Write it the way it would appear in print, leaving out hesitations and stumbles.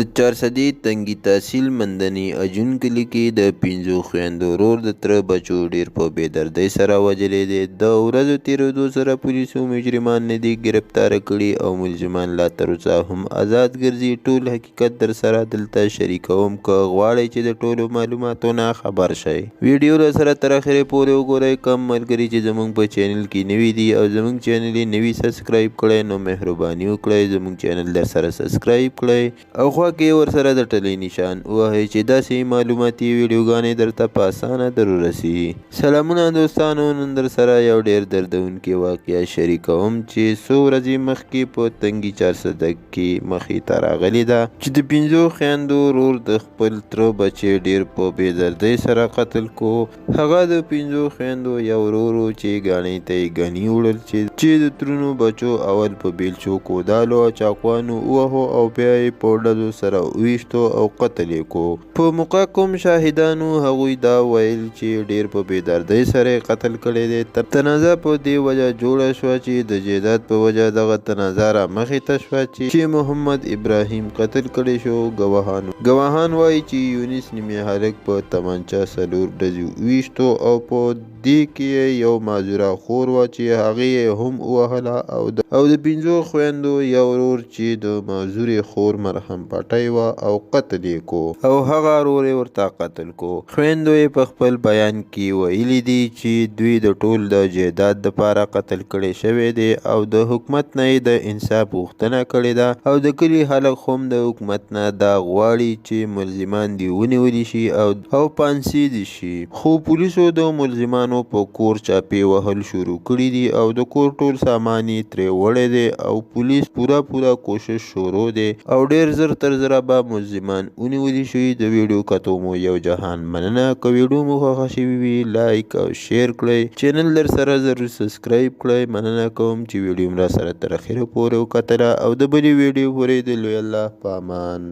د چارسدې تنګي تحصیل مندني اجون کلي کې د پنځو خویندو ورور د تره بچو ډېر په بې دردۍ سره وژلی دی. د ورځو تېرېدو سره پولیسو مجرمان نه دي ګرفتاره کړي او ملزمان لا تر اوسه هم ازاد ګرځي. ټول حقیقت درسره دلته شریکوم، که غواړئ چې د ټولو معلوماتو نه خبر شئ، ویډیو راسره تر اخرې پورې وګورئ. کوم ملګري چې زموږ په چینل کې نوي دي او زموږ چینل یې نه وي سبسکرایب کړی، نو مهرباني وکړئ زموږ چینل درسره سبسکرایب کړئ او خوا کې ورسره د ټلۍ نشان ووهئ چې داسې معلوماتي ویډیوګانې درته په اسانه در ورسي. سلامونه دوستانو، نن درسره یو ډیر دردونکی واقعه شریکوم چې څو ورځې مخکې په تنګي چارسده کې مخې ته راغلې ده، چې د پنځو خویندو ورور د خپل تره بچی ډیر په بې دردۍ سره قتل کو. هغه د پنځو خویندو یو ورور و چې ګاڼې ته یې ګني وړل، چې د ترونو بچو اول په بیلچو، کودالو او چاقوانو ووهو او بیا یې په ډزو سره وویشتو او قتل یې کو. په موقع کوم شاهدانو هغوی دا ویل چې ډیر په بې دردۍ سره یې قتل کړی دی. تنازع په دې وجه جوړه شوه چې د جایداد په وجه دغه تنازع را مخې ته شوه چې محمد ابراهیم قتل کړی شو. ګواهان وایي چې یونس نومې هلک په تمانچه 4 ډزې وویشتو او په دې کې یې یو معذوره خور وه چې هغې یې هم ووهله، او د پنځو خویندو یو ورور چې د معذورې خور مرهم پټۍ وه او قتل یې کو او هغه ورور یې ورته قتل کو. خویندو یې په خپل بیان کې ویلي دي چې دوی د ټول د جایداد دپاره قتل کړی شوی دی او د حکومت نه یې د انصاف غوښتنه کړې ده، او د کلي خلک هم د حکومت نه دا غواړي چې ملزمان دې ونیول شي او پانسي دې شي. خو پولیسو د ملزمانو په کور چاپې وهل شروع کړي دي او د کور ټول سامان یې ترې وړی دی او پولیس پوره پوره کوشش شروع دی او ډېر زر تر زره به ملزمان ونیول شي. د ویډیو کتو مو یو جهان مننه. که ویډیو مو خوښه شوې وي لایک او شیر کړئ، چینل درسره ضرور سبسکرایب کړئ. مننه کوم چې ویډیو مو راسره تر اخره پورې وکتله او د بلې ویډیو پورې د لوی الله په امان.